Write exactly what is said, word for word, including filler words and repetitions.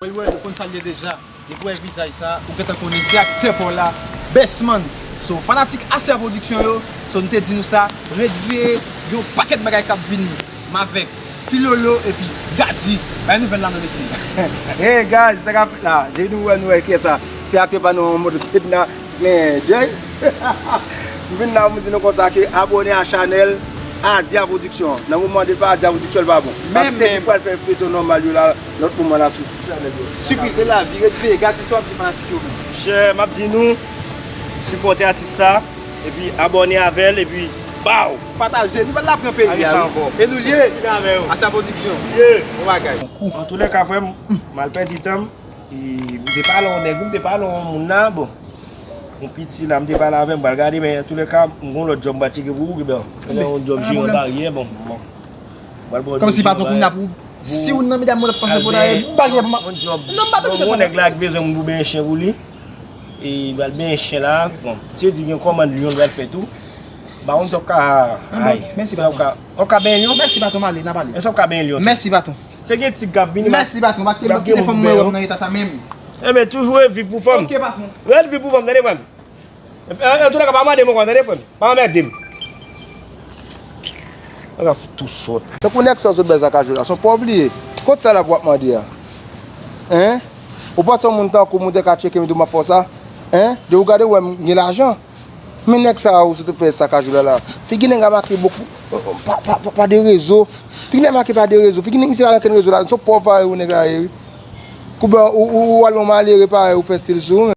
Well, well, ou konn sa l ye deja. Depi w wè vizaj sa, ou gentan konnen se aktè pa w la, Bestman. So, fanatik Asia Production yo, so, nou te di nou sa, ret veye, yon pakèt bagay k ap vini. M avèk Filolo epi Gady. Bay nouvèl la non, mesye. Hey guys, sa k ap fèt la? De nou wè, nou wè kiyès sa. Se aktè pa nou an mòd Fedna Clin d'œil. M vin la pou m di nou konsa ke abòne a chanèl Asia Production. Nan moman de pa Asia Production, l pa bon. Paske se li k pral fè feyton nòmal yo la, lòt moman la sou chanèl yo. Sipriz de lavi, ret veye, Gady, sa w ap di fanatik yo menm. Chè, m ap di nou, sipòte atis la, epi abòne avè l, epi baw! Pataje, nouvèl la pran peyi a, wi. E nou l ye. Asia Production. Bon bagay. Antoulèka, frè m, m al pèdi tan m. E, m te pale yon nèg, m te pale yon moun la, bon. Yon piti la, m te pale avè m, m pral gade, men antoulèka, m gon lòt djòb m pral tcheke pou ou, Gilbert. Men yon djòb jeran baryè, bon. Kòmsi patwon kounye a pou, si ou nan medam mwen ap pase pou dayè, baryè pou m ap. Non, m pa bezwen fè sa. Bon, nèg la ki bezwen moun pou benyen chen pou li. E, pral benyen chen la, bon. Se di gen kòmann lyon l pral fè tou. M pa konn sa w ka, ay, sa w ka, w ka benyen lyon? Mèsi patwon, m ale, n ap ale. Èske w ka benyen lyon tou? Mèsi patwon. Se gen tig k ap vini, m ap, m ap gen moun pou benyen yo. Mèsi patwon, paske m ap kite fanm mwen wè nan eta sa menm. Enben, toujou ret viv pou fanm. Ok patwon. Ret viv pou fanm, tande frè m. Antoulèka, pa mande m ankò, tande frè m. Pa anmède m. Nèg la fout tou sòt. Tankou nèg sa w sot bay sa ka jwe la, se yon pòv li ye. Kot sa la pou w ap mande a? Hein? Ou panse yon moun tankou m ou te ka tcheke m tou m ap fè w sa? Hein? Depi w gade w wè m gen lajan. Men nèg sa a ou sot fè sa ka jwe la la. Figi nèg la make bokou, pa, pa, pa, pa de rezo. Figi nèg make pa de rezo. Figi nèg misye pa gen okenn rezo la. Se yon pòv parèy ou nèg la ye, wi. Koube ou, ou, ou al yon malere parèy ou fè stil sou ou,